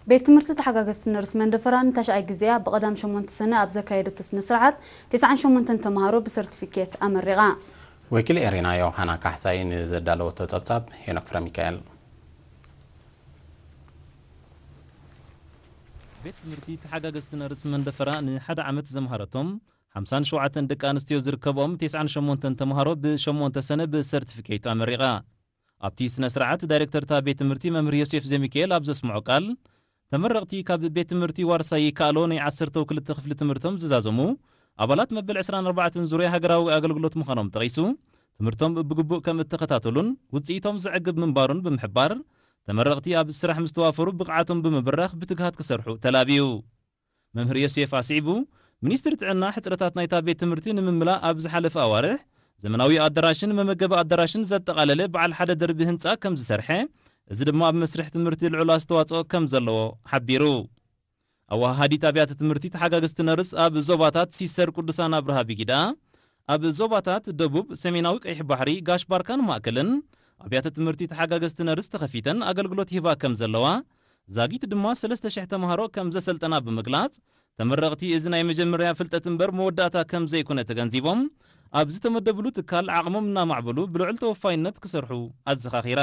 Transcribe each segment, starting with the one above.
ቤት ትምህርቲ ተሓጋገዝቲ ነርስ መንደፈራ ንታሽዓይ ግዜያ ብቐዳም ሸሞንተ ሰነ ኣብ ዘካየደቶ ስነ ስርዓት ተስዓን ሸሞንተን ተምሃሮ ብሰርቲፊኬት ኣመሪቓ። ወኪል ኤሪና ዮሃና ካሕሳይ ንዘዳለወቶ ጸብጻብ ሄኖክ ፍረሚካኤል። ቤት ትምህርቲ ተሓጋገዝቲ ነርስ መንደፈራ ንሓደ ዓመት ዘምሃረቶም ሓምሳን ሸውዓተን ደቂ ኣንስትዮ ዝርከብኦም ተስዓን ሸሞንተን ተምሃሮ ብሸሞንተ ሰነ ብሰርቲፊኬት ኣመሪቓ። ኣብቲ ስነ ስርዓት ዳይሬክተር እታ ቤት ትምህርቲ መምህር ዮሴፍ ዘሚካኤል ኣብ ዘስምዖ ቃል፣ ተመረቕቲ ካብ ቤት ትምህርቲ ዋርሳይ ይከኣሎ ናይ ዓሰርተው ክልተ ክፍሊ ትምህርቶም ዝዛዘሙ ኣባላት መበል ዕስራን ኣርባዕተን ዙርያ ሃገራዊ ኣገልግሎት ምዃኖም ጠቒሱ፣ ትምህርቶም ብግቡእ ከም እተኸታተሉን ውፅኢቶም ዘዕግብ ምንባሩን ብምሕባር፣ ተመረቕቲ ኣብ ስራሕ ምስ ተዋፈሩ ብቕዓቶም ብምብራኽ ብትግሃት ክሰርሑ ተላብዩ። መምህር ዮሴፍ ኣስዒቡ፣ ሚኒስትሪ ጥዕና ሕጽረታት ናይታ ቤት ትምህርቲ ንምምላእ ኣብ ዝሓለፈ ኣዋርሕ ዘመናዊ ኣዳራሽን መመገቢ ኣዳራሽን ዘጠቓለለ በዓል ሓደ ደርቢ ህንጻ ከም ዝሰርሐ፣ እዚ ድማ ኣብ መስርሕ ትምህርቲ ልዑል ኣስተዋጽኦ ከም ዘለዎ ሓቢሩ። ኣወሃሃዲት ኣብያተ ትምህርቲ ተሓጋገዝቲ ነርስ ኣብ ዞባታት ሲስተር ቅዱሳን ኣብርሃ ቢጊዳ፣ ኣብ ዞባታት ደቡብ፣ ሰሜናዊ ቀይሕ ባሕሪ፣ ጋሽ ባርካን ማእከልን ኣብያተ ትምህርቲ ተሓጋገዝቲ ነርስ ተኸፊተን ኣገልግሎት ይህባ ከም ዘለዋ፣ ዛጊት ድማ ሰለስተ ሽሕ ተምሃሮ ከም ዘሰልጠና ብምግላጽ፣ ተመረቕቲ እዚ ናይ መጀመርያ ፍልጠት እምበር መወዳእታ ከም ዘይኮነ ተገንዚቦም፣ ኣብ ዝተመደብሉ ትካል ዓቕሞም እናማዕበሉ ብልዑል ተወፋይነት ክሰርሑ ኣዘኻኺራ።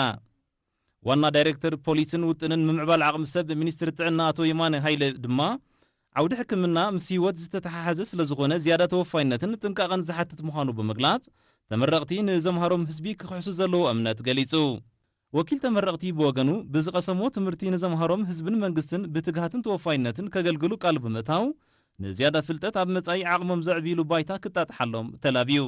ዋና ዳይሬክተር ፖሊስን ውጥንን ምምዕባል ዓቕሚ ሰብ ሚኒስትሪ ጥዕና ኣቶ የማነ ሃይለ ድማ፣ ዓውዲ ሕክምና ምስ ህይወት ዝተተሓሓዘ ስለ ዝኾነ ዝያዳ ተወፋይነትን ጥንቃቐን ዝሓትት ምዃኑ ብምግላጽ፣ ተመረቕቲ ንዘምሃሮም ህዝቢ ክክሕሱ ዘለዎ እምነት ገሊጹ። ወኪል ተመረቕቲ ብወገኑ፣ ብዝቐሰምዎ ትምህርቲ ንዘምሃሮም ህዝብን መንግስትን ብትግሃትን ተወፋይነትን ከገልግሉ ቃል ብምእታው፣ ንዝያዳ ፍልጠት ኣብ መጻኢ ዓቕሞም ዘዕብይሉ ባይታ ክጣጥሓሎም ተላብዩ።